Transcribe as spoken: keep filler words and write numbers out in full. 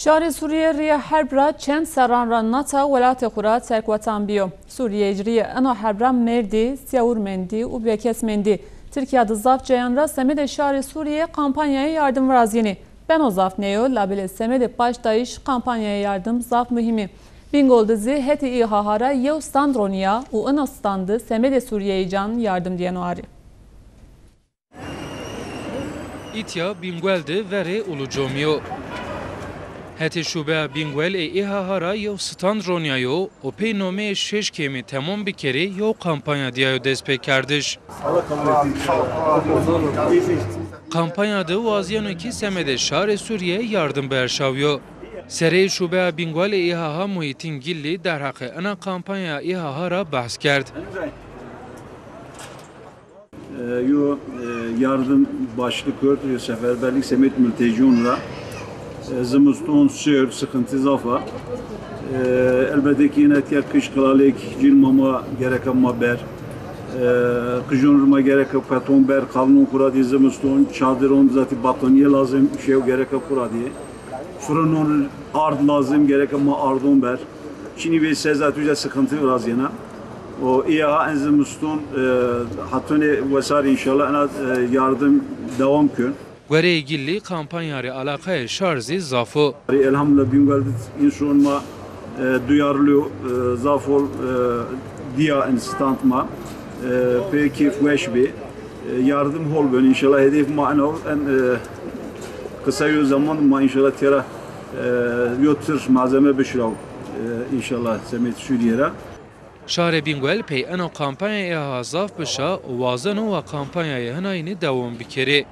Şarê Sûrîye rîyê herb ra çend serran ra nata welatê xo ra terkwatan bîyo. Sûrîyeyc rîyê eno herb ra merdî, sîyawûr mendî û bêkes mendî. Tirkîya de zaf cayan ra semedê şarê Sûrîye kampanyayê yardim virazyenê. Beno zaf nêyo, labelê semedê paştdayîş kampanyayê yardim zaf muhîm î. Bîngol de zî hetê îhaha ra yew stand ronîya û ino stand de semedê Sûrîyeyîcan yardim dîyeno arê. Îtya Bîngwel de verê Ulucomî yo. Hetê şubeya Bîngwel ê îhaha ra yew stand ronîyayo û pey nomeyê şeş kêmî temom bikerê yew kampanya dîyayo destpêkerdiş. Kampanya de wazîyeno kî semedê şarê Sûrîye yardim berşawîyo. Sereyê şubeya Bîngwel ê îhaha Muhîtîn Gillî derheqê ena kampanya îhaha ra behs kerd. E, yo, e, yardım başlık kerd, yo seferberlik semêd mültecîyon ra. E, zimiston, sêr, sıkıntı zaf a. E, elbette ki yine etya kış, qilalêk, cil mama gereka ma ber. E, qijon rê ma gereka peton ber, qalnon xo ra dî zimiston, çadiron, zatî batoniye lazim, şew gereka xo ra dî. Fırınon ard lazim, gereka ma ardon ber. Çinî vê seza tûja sıkıntı virazîyena. O îhaha en zimiston, e, hetonê wesar înşallah ena, e, yardım dewam kön. Guereyê Gillî kampanya rê alaqayê şar zî zaf o. Elhamdulillah Bîngwel de înson ma, e, duyarlı, e, zaf hol, e, dîya en stand ma, e, pê kêfweş bê. E, yardım hol bön înşallah, hedef ma en hol en, e, kısa yo zaman ma înşallah tera, e, yo tır malzeme bişiraw, e, înşallah semêd Sûrîye ra. Şarê Bîngwel pey eno kampanyayê îhaha zaf bişa û wazeno wa kampanyayê hinayînî dewam bikerê.